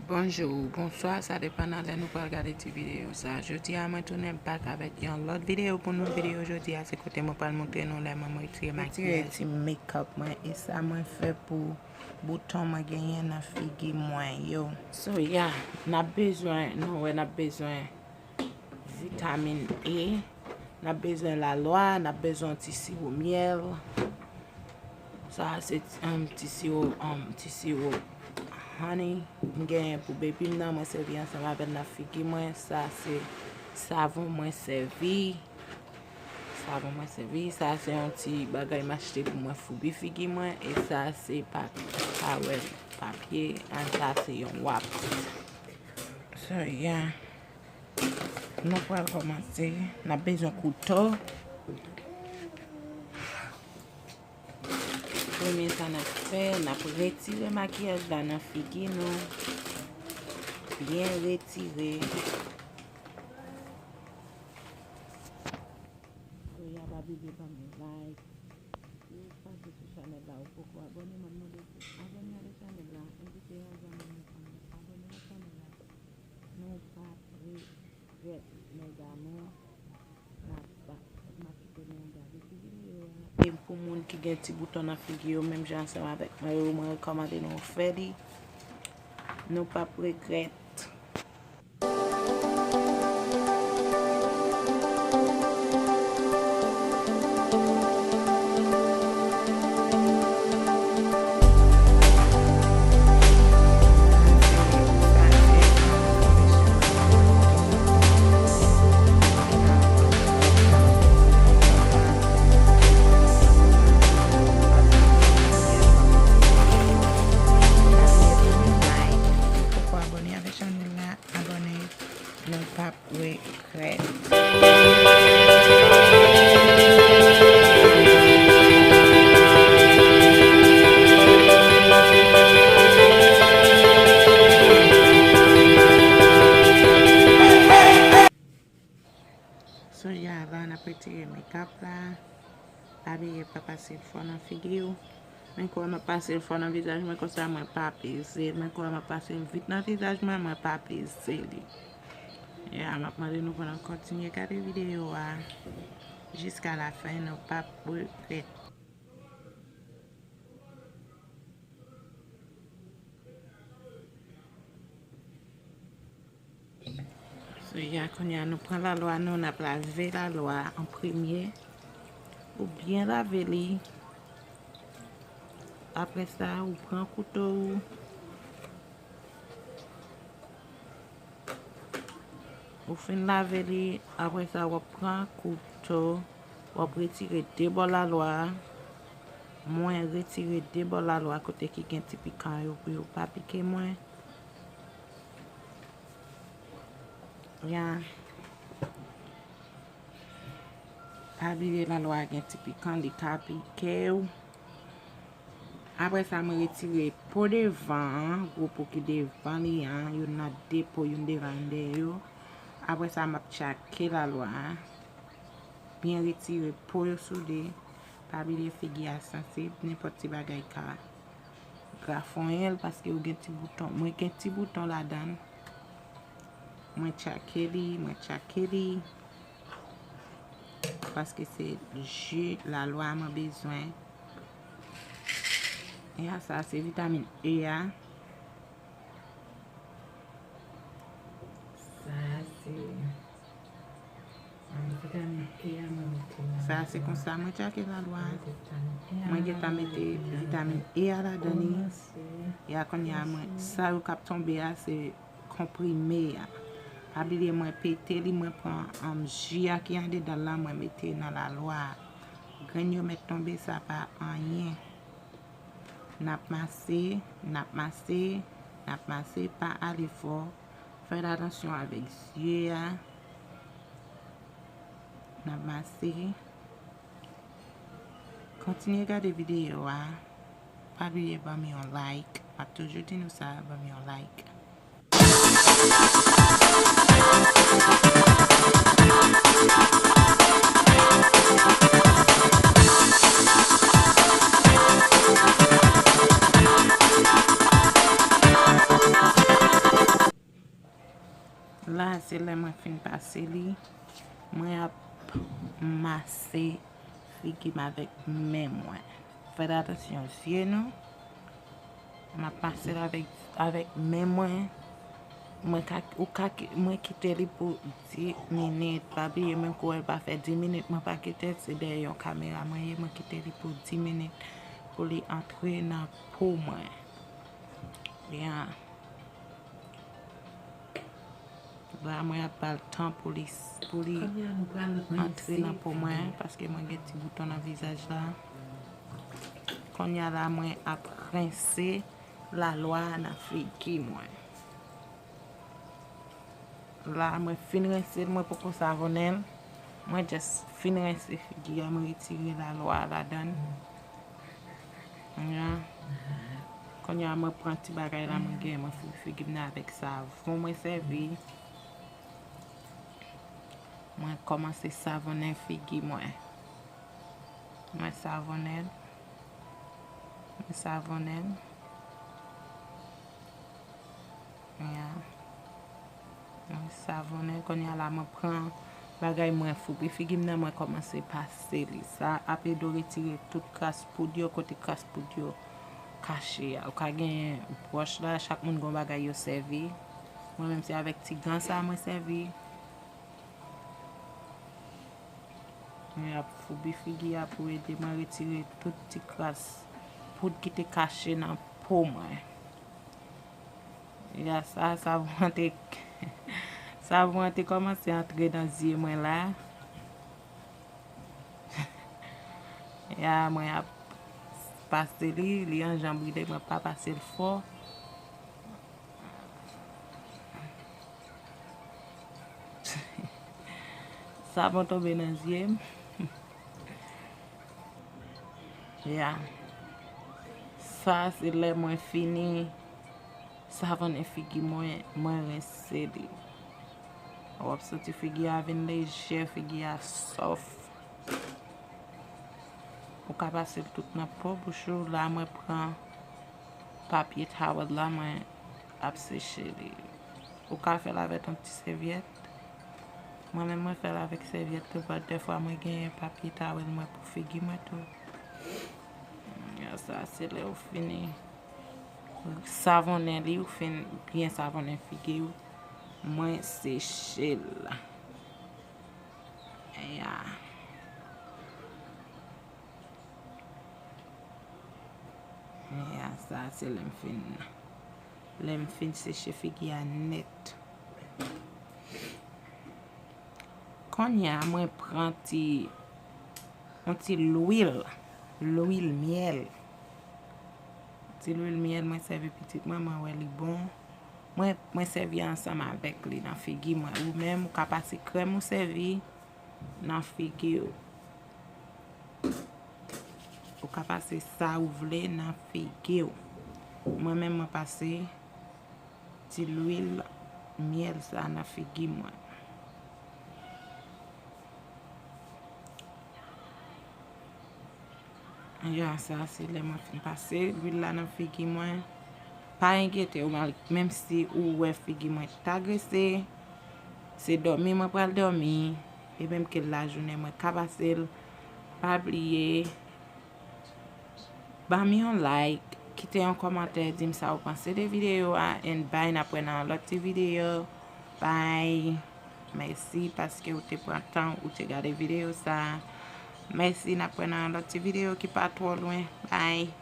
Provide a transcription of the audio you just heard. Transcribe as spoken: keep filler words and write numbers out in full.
Bonjou, bonswa, sa depann nan lè nou pral gade ti videyo sa. Jodi a, mwen tounen back avèk yon lòt videyo pou nou. Videyo jodi a, se kote mwen pral montre nou lè mwen retire makiyaj. Retire ti makeup mwen, e sa mwen fè pou bouton mwen genyen nan figi mwen yo. So, yeah, n ap bezwen, nou wè n ap bezwen vitamin E, n ap bezwen lalwa, n ap bezwen ti siwo myèl. Sa a se ti, um, ti siwo, um, ti siwo honey m genyen pou baby m nan, mwen sèvi ansanm avè l nan figi mwen. Sa se savon mwen sèvi. Savon mwen sèvi. Sa se yon ti bagay m achte pou mwen foubi figi mwen. E sa se pa, towel, papye. And sa se yon wap. So, yeah. Nou pral kòmanse. N ap bezwen kouto. Premye sa n ap fè, n ap retire makiyaj la nan figi nou. Byen retire. Kounye a, pa bliye ban m yon like. Si w pase sou chanèl la, ou poko abòne, m ap mande w pou abòne avèk chanèl la, envite yon zanmi nou pou abòne avèk chanèl la. Nou p ap regrèt, mes amours. N ap, n ap kite nou gade ti videyo a. E pou moun ki gen ti bouton nan figi yo, menm jan ansanm avèk mwen yo, mwen rekòmande nou fè li. Nou p ap regrèt. Poko abòne avèk chanèl la, abòne, nou p ap regrèt. So, yeah, la, n ap retire makeup la. Pa bliye pa pase l fò nan figi w. Men kwè m ap pase l fò nan vizaj mwen, konsa mwen pa peze l. Men kwè m ap pase l vit nan vizaj mwen, mwen pa peze li. Yeah, m ap mande nou pou nou kontinye gade videyo a jiska lafen, nou p ap regrèt. So, ya, kounye a, nou pran lalwa nou, n ap lave lalwa an premye. Ou byen lave li. Apre sa, ou pran kouto ou. Ou fin lave li, apre sa, w ap pran kouto, w ap retire de bò lalwa a. Mwen retire de bò lalwa kote ki gen ti pikan yo pou yo pa pike mwen. Ya. Pa bliye lalwa a gen ti pikan, li ka pike w. Apre sa, mwen retire po devan an, gwo po ki devan li an, youn nan de po, youn devan, youn dèyè yo. Apre sa, m ap tchake lalwa a. Byen retire po yo sou li. Pa bliye figi a sansib, nenpòt ti bagay ka grafonyen l paske ou gen ti bouton. Mwen gen ti bouton ladan l. Mwen tchake li, mwen tchake li. Paske se ji lalwa mwen bezwen. E a sa, se vitamin E a. Sa se, um, vitamin E a mwen mete nan. Sa se konsa mwen tchake lalwa. Mwen gentan mete vitamin E a ladan li. E a kounye a mwen, sa yo k ap tonbe a, se konprime a. Pa bliye mwen pete li, mwen pran, um, ji a ki andedan l lan, mwen mete nan lalwa a. Grenn yo mèt tonbe, sa pa anyen. N ap mase, n ap mase, n ap mase, pa ale fò. Fè atansyon avèk zye a. N ap mase. Kontinye gade videyo a. Pa bliye ban m yon like. M ap toujou di nou sa, ban m yon like. La, se lè mwen fin pase li, mwen ap mase figi m avèk men mwen. Fè atansyon zye nou. M ap pase l avèk, avèk men mwen. Mwen ka, ou ka ki-, mwen kite li pou dis minit. Pa bliye, menm kou l pa fè dis minit, mwen pa kite l. Se dèyè yon kamera mwen ye, mwen kite li pou dis minit pou li antre nan po mwen. Ya. La, mwen ap ba l tan pou li, pou li antre nan po mwen, paske mwen gen ti bouton nan vizaj la. Kounye a la, mwen ap rense lalwa a nan figi mwen. La, mwen fin rense l, mwen poko savonnen l. Mwen just fin rense figi a, mwen retire lalwa a ladan l. Ya. Kounye a mwen pran ti bagay la mwen gen, mwen foubi figi m nan avèk savon mwen sèvi. Mwen kòmanse savonnen figi mwen. Mwen savonnen l. Mwen savonnen l. Ya. Mwen savonnen, kounye a la mwen pran bagay mwen foubi figi m nan, mwen kòmanse pase li. Sa ap ede w retire tout kras poud yo, kote kras poud yo kache a. Ou ka genyen bwòch la, chak moun gen yon bagay yo sèvi. Mwen menm se avèk ti gan sa mwen sèvi. Mwen ap foubi figi a pou ede mwen retire tout ti kras poud ki te kache nan po mwen. Ya, sa, savon an te, savon an te kòmanse antre nan zye mwen la. Ya, mwen ap pase li, li an jan brile, mwen pa pase l fò. Savon tonbe nan zye m. Ya. Sa se lè mwen fini savonnen figi mwen, mwen rense li. W ap santi figi a vin lejè, figi a sòf. Ou ka pase l tout nan po bouch ou. La, mwen pran papye towel la, mwen ap seche li. Ou ka fè l avèk yon ti sèvyèt. Mwen menm, mwen fè l avèk sèvyèt tou, but dèfwa mwen genyen papye towel mwen pou figi mwen tou. Ya, sa se lè ou fini savonnen li, ou fin byen savonnen figi w. Mwen seche l. Ya. Ya, sa se lè m fin, lè m fin seche figi a nèt. Kounye a, mwen pran ti, yon ti lwil, lwil myèl. Ti lwil myèl mwen sèvi pitit mwen, mwen wè li bon. Mwen, mwen sèvi ansanm avèk li nan figi mwen. Ou menm, ou ka pase krèm ou sèvi nan figi w. Ou ka pase sa ou vle nan figi w. Mwen menm, mwen pase ti lwil myèl sa nan figi mwen. Ya, sa se lè mwen fin pase lwil la nan figi mwen. Pa enkyete w, mal-, menm si ou wè figi mwen ta grese, se dòmi mwen pral dòmi. E menm ke lajounen mwen ka pase l. Pa bliye, ban m yon like, kite yon kòmantè, di m sa ou panse de videyo a, and bye, n ap wè nan yon lòt ti videyo. Bye. Mèsi paske ou te pran tan ou te gade videyo sa. Mèsi, n ap wè nan yon lòt ti videyo ki pa twò lwen. Bye.